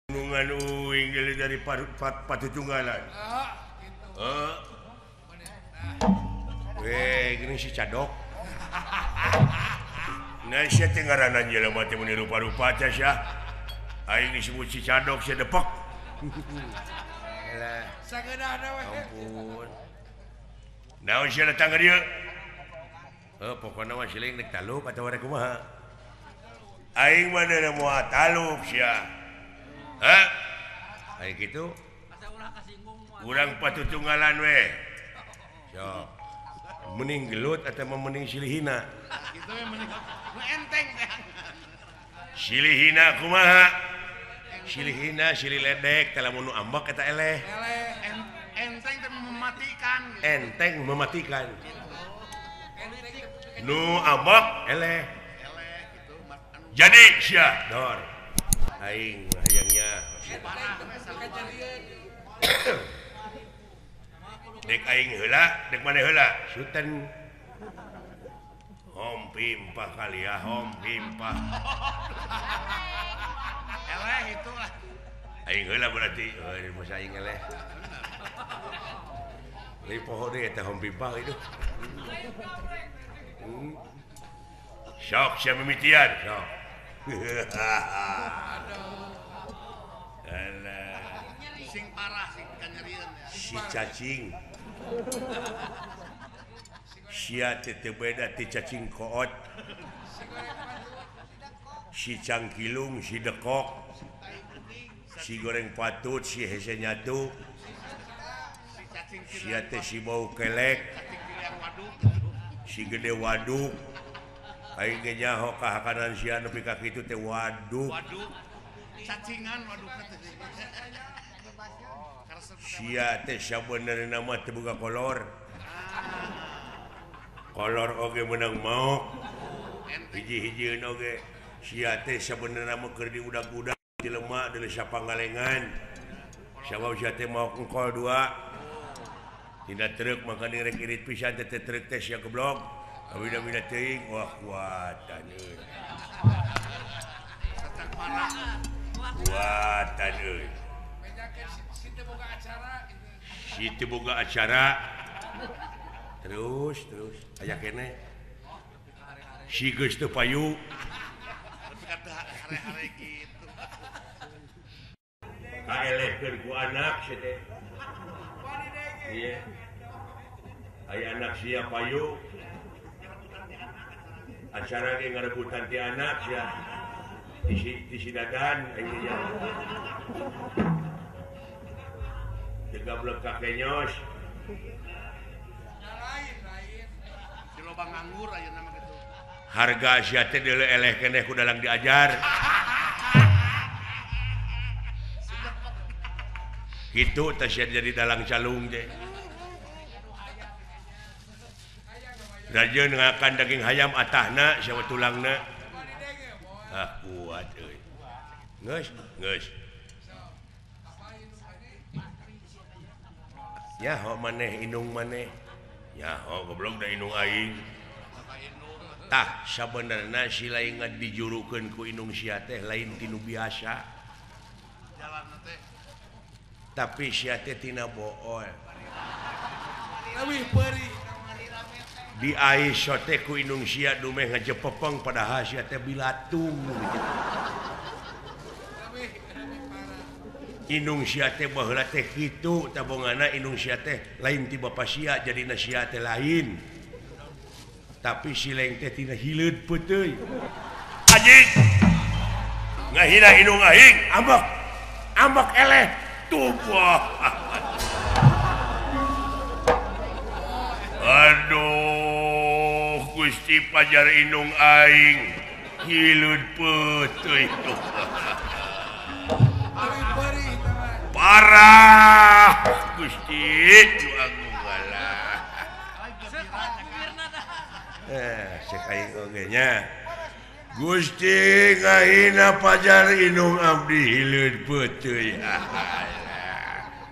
Gunungan uing dari Patutunggalan. Heeh. Weh, gini si Cadok. Nah, sia teh ngaranna jelema teh meuni rupa-rupa teh sia. Aing disebut si Cadok sia depok. Elah. Sageunahna we. Ampun. Naon sia datang ka dieu? Heuh, pokona mah siling rek taluk atawa rek kumaha. Aing mah deuna moal taluk sia. Hah? Aing kitu. Urang Patutunggalan we. Sok. Mending gelut atau mending silihina? Kitu we mending nu enteng teh. Silihina kumaha? Silihina silih ledek teh lamun nu ambek eta eleh. Eleh enteng teh mematikan. Enteng mematikan. Nu ambek eleh. Eleh kitu. Jadi sia dor. Aing hayangnya. Dek aing heula, dek maneh heula? Suten. Hom pimpah kali ya, hom pimpah. Eleh itu lah. Aing heula berarti, euy masa aing eleh. Leuwih poho deui eta hom pimpah itu. Sok sia mimitian, sok. Alah. Sing parah sing kanyerieun. Si cacing. Sia teh teu beda ti cacing koot. Si cangkilung, si dekok. Si goreng patut, si hese nyatu. Sia teh si bau kelek. Si gede waduk. Aing ge nyaho kahakanan sia nepi ka kitu teh waduk. Waduk. Cacingan wadukna teh. Sia teh sabenerna mah teu boga kolor. Kolor oge meunang maok. Hiji-hijieun oge. Sia teh sabenerna mah keur diudag-udag jelema deuleu sapangalengan. Sabab sia teh maok engkol dua. Tina truk maka rek irit pisan teh truk teh sia goblok. Awina-wina teuing wah kuatan euy. Kuatan euy. Si teu boga acara. Terus terus aya keneh. Si geus teu payu. Kaelehkeun ku anak sia teh. Iya. Aya anak sia payu. Acara ge ngarebutan ti anak sia. Di sidadan aya. Digablek ka kenyos. Di lobang nganggur ayeuna mah kitu. Harga sia teh deuleu eleh keneh ku dalang diajar. Kitu teh sia jadi dalang calung teh. Rajeun ngakan daging hayam atahna sia tulangna. Ah kuat euy. Geus, geus. Nyaho maneh indung maneh. Nyaho goblok da indung aing. Tah sabenerna si lain dijurukeun ku indung sia teh lain tinu biasa. Tapi sia teh tina bool. Leuwih peurih. Di aiso teh ku indung sia dumeh ngajepepeng padahal sia teh bilatung gitu. Indung sia teh baheula teh kitu tabongana indung sia teh lain ti bapa sia jadina sia teh lain. Tapi si leng teh tina hileud peuteuy. Anjing. Ngahina indung aing, ambek. Ambek eleh tubuh. Aduh, Gusti pajar indung aing hileud peuteuy tuh. Parah Gusti nu agung galah. Cek aing oge nya. Gusti ngahina pajar indung abdi hileud peuteuy.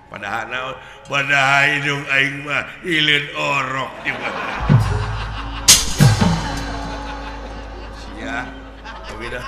Padahal naon? Padahal indung aing mah hileud orok di mana. Sia, beda.